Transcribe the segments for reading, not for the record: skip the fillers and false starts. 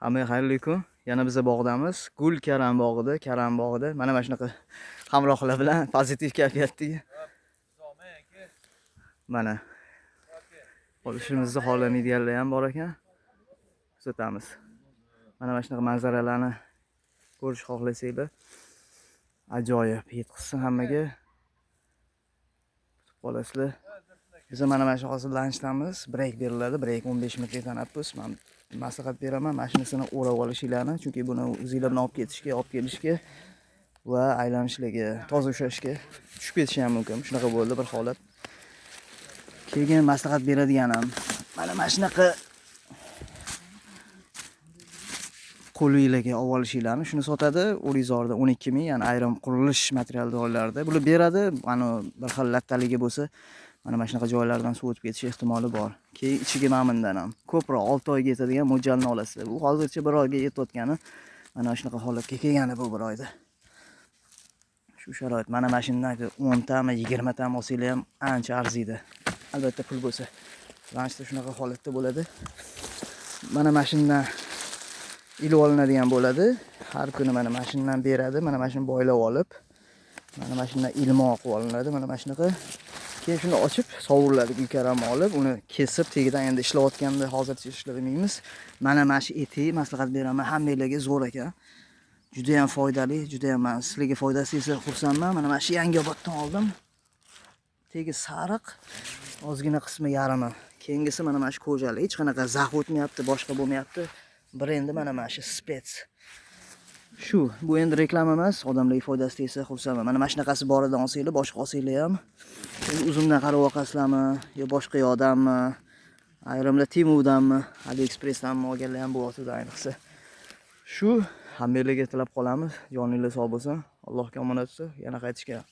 Hammaga xayrli kun. Yana biza bog'damiz. Gul karam bog'ida, karam bog'ida. Mana shunaqa hamrohlar bilan pozitiv kayfiyatdagi. Mana olishimizni xohlamaydiganlar ham bor ekan. Kuzatamiz. Mana shunaqa manzaralarni ko'rish xohlasanglar, ajoyib yetqizsin hammaga. Kutib qolasizlar. Biz mana shu hozir lunchdamiz. Break beriladi. Break 15 minutlik tanaffus. Men maslahat beraman mashinasini o'rab olishinglarni, chunki buni o'zinglar bilan olib ketishga, olib kelishga va aylanishlarga, toza ushlashga tushib ketishi ham mumkin. Shunaqa bo'ldi bir holat. Keyin maslahat beradiganim, mana shunaqa qo'linglarga olib olishinglarni, shuni sotadi O'rizorda 12 ming, ya'ni ayrim qurilish material joylarida bular beradi. Mana bir xil lattaligi bo'lsa, mana shunaqa joylardan suv o'tib ketish ehtimoli bor. Keyin ichiga mana bundan ham ko'proq 6 oyga yetadigan mo'ljalni olasizlar. Bu hozircha 1 oyga yetayotgani mana shunaqa holatga kelgani bu 1 oyda. Shu sharoit mana shundan 10 tami, 20 tami olsanglar ham ancha arziydi. Albatta pul bo'lsa. Lanchda shunaqa holatda bo'ladi. Mana shundan ilib olinadigan bo'ladi. Har kuni mana shundan beradi. Mana shuni boylab olib, mana shundan ilmoq qilib olinadi. Mana shunaqa. Keyin shuni ochib sovuriladi, gulkaramni olib, uni kesib tagidan endi ishlayotganda hozircha ishlamaymiz. Mana shu eti maslahat beraman hammanglarga, zo'r ekan. Juda ham foydali, juda ham men sizlarga foydasi esa xursandman. Mana shu Yangioboddan oldim. Tegi sariq, ozgina qismi yarmi. Keyingisi mana shu ko'jali. Hech qanaqa zax o'tmayapti, boshqa bo'lmayapti. Brendi mana shu spets. Shu, bu endi reklama emas, odamlarga foydasi tegsa xursandman. Mana shunaqasi boridan olsanglar, boshqa olsanglar ham. Endi uzumdan qarab oqasizlarmi yo boshqa yoqdanmi? Ayrimlar Temudanmi, AliExpressdanmi olganlar ham bo'lyapti ayniqsa. Shu, hammanglarga tilab qolamiz. Joninglar sog' bo'lsin. Allohga omonat bo'lsin. Yana qaytishga.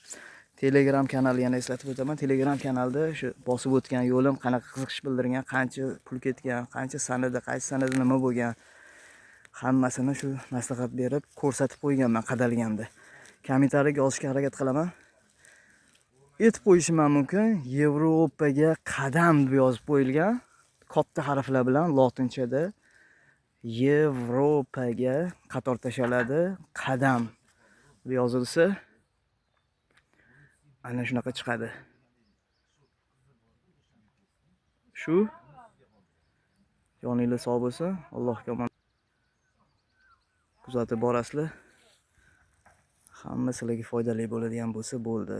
Telegram kanali yana eslatib o'taman. Telegram kanalda shu bosib o'tgan yo'lim, qanaqa qiziqish bildirgan, qancha pul ketgan, qancha sanada, qaysi sanada nima bo'lgan, hammasini shu maslahat berib ko'rsatib qo'yganman qadalganda. Kommentariyaga yozishga harakat qilaman. Aytib qo'yishim ham mumkin. Yevropaga qadam deb yozib qo'yilgan katta harflar bilan lotinchada Yevropaga qator tashaladi, qadam deb yozilsa ana shunaqa chiqadi. Shu, joninglar sog' bo'lsin, Allohga omon. Kuzatib borasizlar. Hamma sizlarga foydali bo'ladigan bo'lsa bo'ldi.